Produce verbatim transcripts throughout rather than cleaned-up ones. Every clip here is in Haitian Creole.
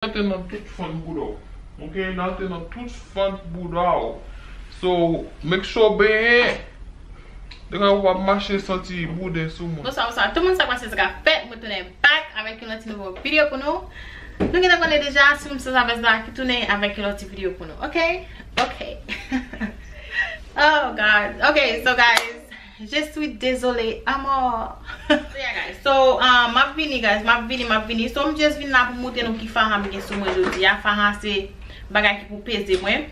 Antre nan tout fant bouda w. Ok, li antre nan tout fant bouda w. So, make sure w benyen. Depi w ap mache santi bouden sou moun. Bonswa, bonswa. Tout moun, sa k pase, sa k ap fèt? Mwen tounen back avèk yon lòt ti nouvo videyo pou nou. Nou gentan konnen deja, si moun san sa vès la ki tounen avèk yon lòt ti videyo pou nou. Ok? Ok. Oh God. Ok, so guys, je suis désolée à mort. So yeah guys, so um, m ap vini guys, m ap vini, m ap vini. So m just vin la pou montre nou ki faha m gen sou mwen jodi a. Faha se bagay ki pou peze mwen.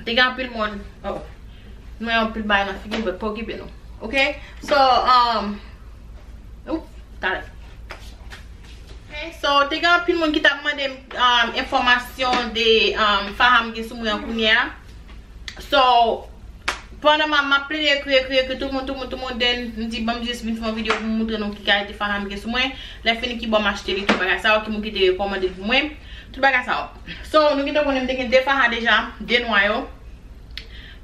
Te gen anpil moun, oh, nou wè anpil bagay nan figi m, but pa okipe nou. Ok? So, um, oups, talè. Ok, so, te gen anpil moun ki t ap mande m um, enfòmasyon de um, faha m gen sou mwen an kounye a. So, pandan m ap, m ap plede ekri, ekri, ekri, tout moun, tout moun, tout moun, then m di, ban m jis vin fè yon videyo pou m montre nou ki kalite faha m gen sou mwen. Lè fini, ki bò m achte li, tout bagay sa yo, ki moun ki te rekòmande l pou mwen, tout bagay sa yo. So, nou gentan konnen m te gen de faha deja, de nwa yo.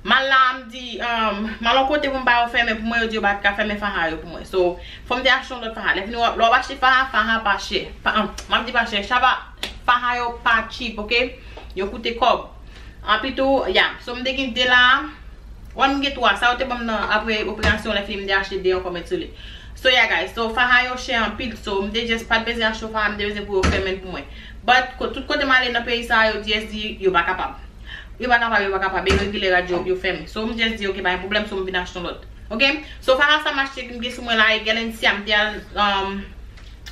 M al la, m di, um, m al yon kote pou m ba yo fèmen pou mwen, yo di yo pa t ka fèmen faha yo pou mwen. So, fò m te achte yon lòt faha. Lè fini, lè w ap achte faha, faha pa chè. Pa, um, m ap di pa chè, chaba, faha yo pa cheap, ok? Yo koute kòb. Anpi tou, ya. So, m te gen de la. Wè, m gen twa. Sa yo te ban m nan apre operasyon, lè fini, m te achte de ankò, met sou li. So, yeah, guys. So, faha yo chè anpil. So, m te just pa t bezwen achte yon faha, m te bezwen pou yo fèmen l pou mwen. But, ko- tout kote m ale nan peyi sa, yo just di, yo pa kapab. Yo pa kapab, yo pa kapab. E yo egilè rad yo, yo fèmen. So, m just di, ok, pa gen pwoblèm, so m vin achte yon lòt. Ok? So, faha sa m achte, m gen sou mwen la, e Galencia, m te al, um,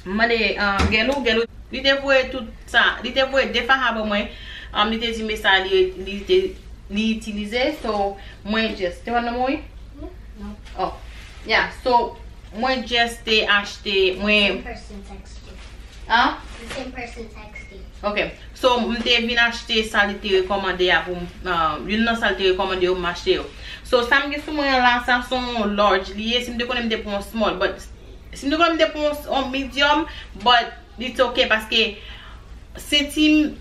m mande, um, Gèlou, Gèlou, li te voye tout sa, li te voye de faha ban mwen, um, li te di, men sa, li, li te, li itilize, so, mwen just, te wè nan mwen? Non. Oh, yeah, so, mwen just te achte, mwen. Same person text you. Hein? The same person text you. Ok. So, m te vin achte sa li te rekòmande a pou m, uh, youn nan sa li te rekòmande yo, m achte yo. So, sa m gen sou mwen an la, sa se yon large li ye. Si m te konnen m te pran yon small, but si m te konnen m te pran yon, yon medium, but it's ok paske senti m,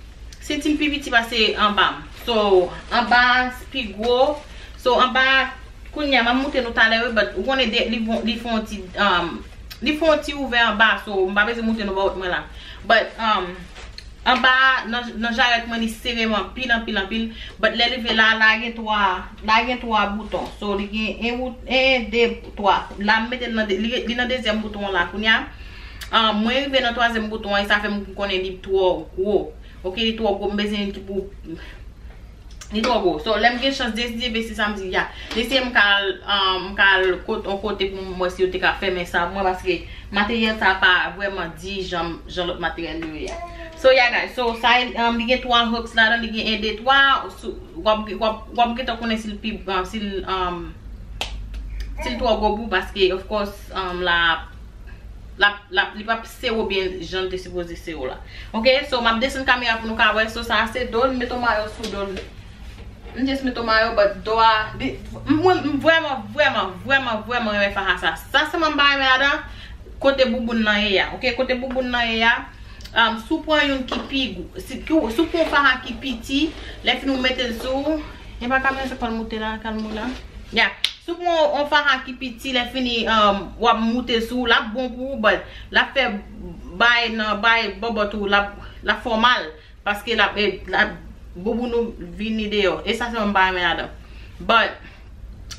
senti m pi piti pase anba m. So, anba a pi gwo. So, anba a, kounye a, m ap montre nou talè, wi, but ou konnen de, li, fon- li fè yon ti, um, li fè yon ti ouvè anba, so, m pa bezwen montre nou bò mwen la. But, um, anba a, nan, nan jarèt mwen, li sere m anpil, anpil, anpil. But lè li rive la, la gen twa, la gen twa bouton. So, li gen en bout, en, de, twa. La, m mete l nan, de- li, li nan dezyèm bouton an la, kounye a. Um, mwen rive nan twazyèm bouton an, e sa fè m konnen li twò gwo. Ok, li twò gwo, m bezwen ki pou Li twò gwo. So, lè m gen chans de Dye vle, se sa m di, ya. Li se m ka al, um, m ka al kot- yon kote pou m wè si yo te ka fèmen sa pou mwen, paske materyèl sa pa vrèman di jan, jan lòt materyèl yo ye a. So, yeah, guys. So, sa, um, li gen twa hooks ladan, li gen en, de, twa. So, w ap, w ap, w ap gentan konnen si l pi, um, si l, um, si l twò gwo pou, paske, of course, um, la, l ap, l ap, li p ap sere w byen jan l te sipoze sere w la. Ok, so m ap desann kamera pou nou ka wè. So sa a se do l, m met yon mayo sou do l. M just met yon mayo, but do a, li, m, mwen, m vrèman, vrèman, vrèman, vrèman renmen faha sa. Sa sèlman m pa renmen ladan, kote bouboun nan ye a. Ok, kote bouboun nan ye a, um, si w pran youn ki pi gwo, si, ki, si w pran yon faha ki piti, lè fini w mete l sou, e pa kamera sa k pral moute la, kalm ou la. Ya. Si w pran yon faha ki piti, lè fini, um, w ap moute sou, l ap bon pou ou, but l ap fè bay nan, bay bòbòt ou, l ap, l ap fè w mal. Paske l ap, e, l ap, bouboun ou vini deyò. E sa sèlman m pa renmen ladan. But,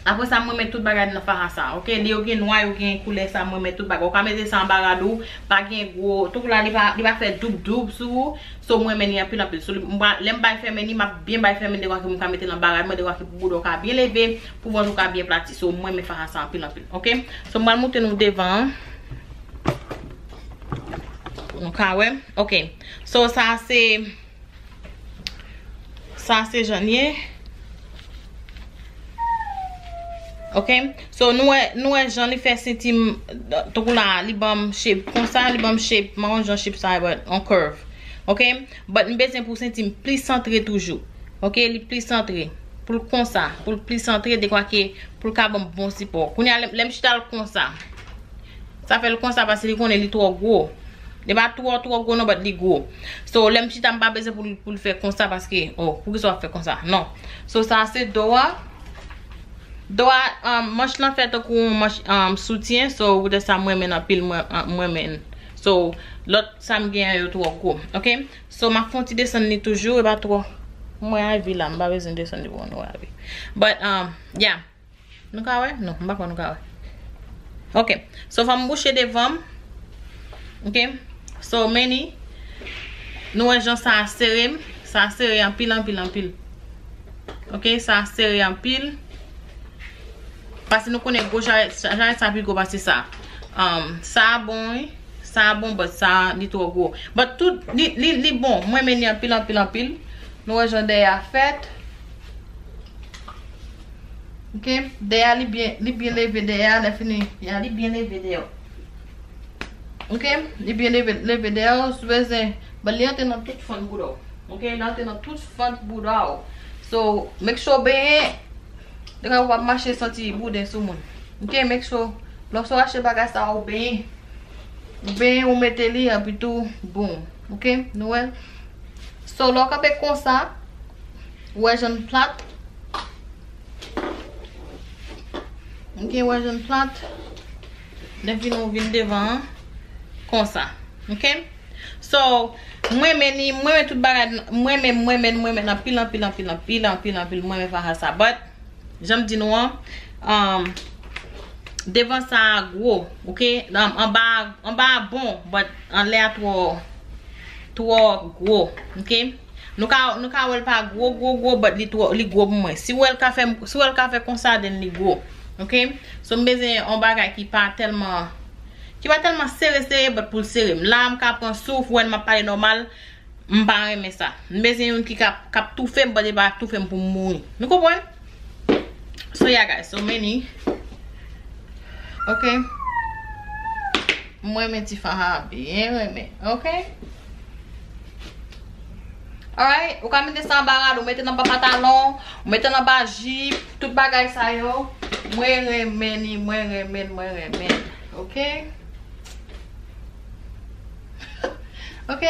apre sa, m renmen tout bagay nan faha sa, ok? Li yo gen nwa, yo gen koulè sa, m renmen tout bagay. Ou ka mete sa anba rad ou, pa gen gwo, tankou la, li pa, li pa fè doub doub sou ou. So, mwen renmen li anpil, anpil. So, li- m pa- lè m bay fèmen li, m ap byen bay fèmen li dekwa ke m ka mete l anba rad mwen, dekwa ke pou bouda w ka byen leve, pou vant ou ka byen plati. So, mwen renmen faha sa anpil, anpil. Ok? So, m pral montre nou devan an. Pou nou ka wè. Ok. So, sa se, sa se jan l ye. Ok? So, nou wè, nou wè jan li fè senti m, tankou la, li ban m shape konsa, li ban m shape, m pa konn jan shape sa ye, but on curve. Ok? But m bezwen pou senti m plis santre toujou. Ok? Li plis santre. Pou l konsa, pou l plis santre, dekwa ke, pou l ka ban m bon sipò. Kounye a, lè, lè m chita l konsa, sa fè l konsa paske li konnen li twò gwo. Li pa twò, twò gwo non, but li gwo. So, lè m chita, m pa bezwen pou l, pou l fè konsa paske, oh, poukisa w ap fè konsa? Non. So, sa se do a. Do a, um, manch lan fè tankou yon manch, um, soutyen. So, poutèt sa, mwen renmen l anpil, mwen, um, mwen renmen l. So, lòt sa m gen an yo twò gwo. Ok? So, m ap fè yon ti desann li toujou, e pa twò. Mwen Ivy la, m pa bezwen desann li pou nou Ivy. But, um, yeah. Nou ka wè? Non, m pa kwè nou ka wè. Ok. So, fò m bouche devan m. Ok. So, men ni. Nou wè jan sa a sere m. Sa a sere anpil, anpil, anpil. Ok, sa a sere anpil. Paske nou konnen gwo jarèt, jarèt sa pi gwo pase sa. Um, sa a bon, wi. Sa a bon, but sa a, li twò gwo. But tout, li, li, li bon. Mwen, men li anpil, anpil, anpil. Nou wè jan dèyè a fèt. Ok, dèyè a li byen, li byen leve dèyè a, lè fini. Ya, li byen leve dèyè. Ok, li byen leve, leve dèyè, ou sou bezwen. But li antre nan tout fann bouda w. Ok, li antre nan tout fann bouda w. So, make sure w benyen. Depi ou p ap mache santi bouden sou moun. Ok, make sure. Lè w sou achte bagay sa, ou benyen. Ou benyen, ou mete li, epi tou, boum. Ok, nou wè. So, lè w kanpe konsa, ou wè jan l plat. Ok, ou wè jan l plat. Lè fini ou vin devan an, konsa. Ok? So, mwen renmen li, mwen renmen tout bagay, mwen renmen, mwen renmen, mwen renmen anpil, anpil, anpil, anpil, anpil, anpil, mwen renmen faja sa. But, jan m di nou an, um, devan sa a gwo, ok? Um, anba, anba a bon, but anlè a twò, twò gwo, ok? Nou ka, nou ka wè l pa gwo, gwo, gwo, but li twò, li gwo pou mwen. Si w wè l ka fè, si w wè l ka fè konsa, then li gwo. Ok? So, m bezwen yon bagay ki pa tèlman, ki pa tèlman sere, sere, but pou l sere m. La, m ka pran souf, wè m ap pale nòmal, m pa renmen sa. M bezwen youn ki ka, k ap toufe m, but li pa toufe m pou m mouri. Nou konprann? So, yeah, guys. So, men ni. Ok? Mwen renmen ti faja a byen renmen. Ok? Alright, ou ka mete sa anba rad, ou mete l anba pantalon, ou mete l anba jip, tout bagay sa yo. Mwen renmen li, mwen renmen l, mwen renmen l. Ok? Ok?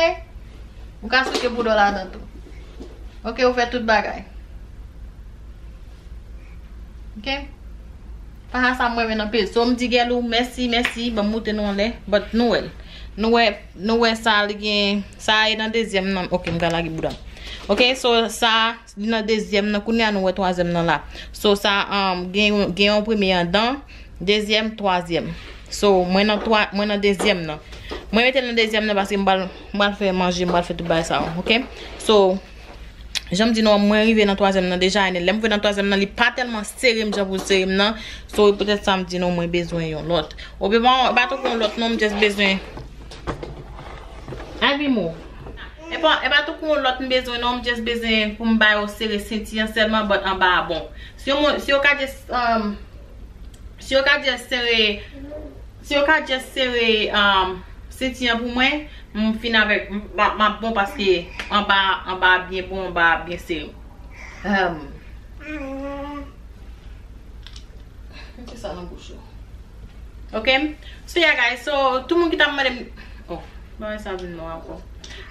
Ou ka souke bouda w ladan tou. Ok, ou fè tout bagay. Ok? Faja sa mwen renmen anpil. So, m di gèl ou, mèsi, mèsi, ban m moute nou anlè. But nou wè l. Nou wè, nou wè sa, li gen, sa e nan dezyèm nan. Ok, m ka lage bouda m. Ok, so, sa, li nan dezyèm nan. Kounye a, nou wè twazyèm nan la. So, sa, um, gen, gen yon premye anndan, dezyèm, twazyèm. So, mwen nan twa, mwen nan dezyèm nan. Mwen mete l nan dezyèm nan paske m pral, m pral fè manje, m pral fè tout bagay sa yo, ok? So, jan m di nou an, mwen rive nan twazyèm nan deja, e lè m rive nan twazyèm nan, li pa tèlman sere m jan pou l sere m nan. So, e poutèt sa m di nou, mwen bezwen yon lòt. Oubyen, bon, e pa tankou yon lòt non, m just bezwen. Ay, Vimo. E pa, e pa tankou yon lòt m bezwen non, m just bezwen pou m ba yo sere senti an sèlman, but anba a bon. Si yo, si yo ka just, um, si yo ka just sere, si yo ka just sere, um, senti an pou mwen, m fin avèk, m, m, m ap bon paske anba, anba byen bon, anba byen sere. Um, mete sa nan bouch ou. Ok? So, yeah, guys. So, tout moun ki t ap mande m, oh, bagay sa vin nwa ankò.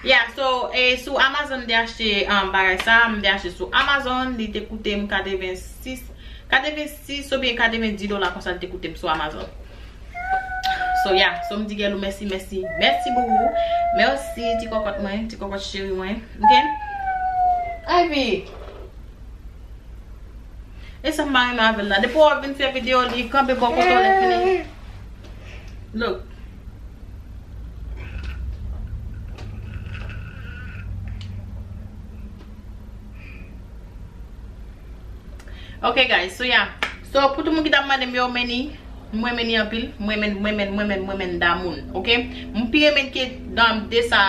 Yeah, so, e sou Amazon m te achte, um, bagay sa, m te achte sou Amazon, li te koute m katrevensis, katrevensis oubyen katrevendis dola konsa li te koute m sou Amazon. So, yeah, so m di gèl ou mèsi, mèsi, mèsi boubou. Mèsi ti kòkòt mwen, ti kòkòt cheri mwen. Ok? Ivy. E sa m pa renmen avè l la. Depi w ap vin fè videyo, li kanpe bò kote w lè fini. Look. Ok, guys, so, yeah. So, pou tout moun ki t ap mande m yo, men ni, mwen renmen ni anpil, mwen renmen, mwen renmen, mwen renmen, mwen renmen damoun, ok? M pi renmen ke dan de sa,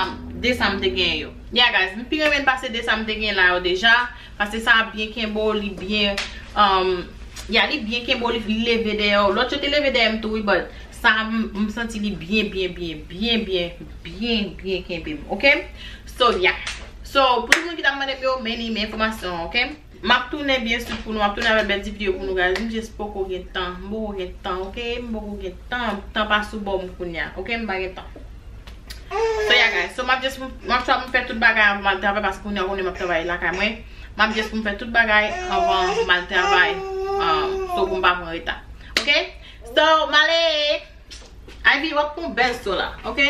de sa m te gen yo. Yeah, guys, m pi renmen pase de sa m te gen la yo deja, pase sa a byen kenbe w, li byen, um, yeah, li byen kenbe w, li leve dèyè w. Lòt yo te leve dèyè m tou, wi, but sa a, m, m santi li byen, byen, byen, byen, byen, byen, byen kenbe m, ok? So, yeah. So, pou tout moun ki t ap mande m yo, men ni, men enfòmasyon, ok? M ap tounen byen sou pou nou, m ap tounen avèk bèl ti videyo pou nou, guys. M just poko gen tan, m poko gen tan, ok? M poko gen tan, tan pa sou bò m kounye a, ok? M pa gen tan. So, yeah, guys. So, m ap just, m ap try pou m fè tout bagay anvan m al travay, paske kounye a, ou konnen m ap travay lakay mwen. M ap just pou m fè tout bagay anvan m al travay, um, so pou m pa pran reta. Ok? So, m ale. Ivy, w ap pran bèl so la, ok?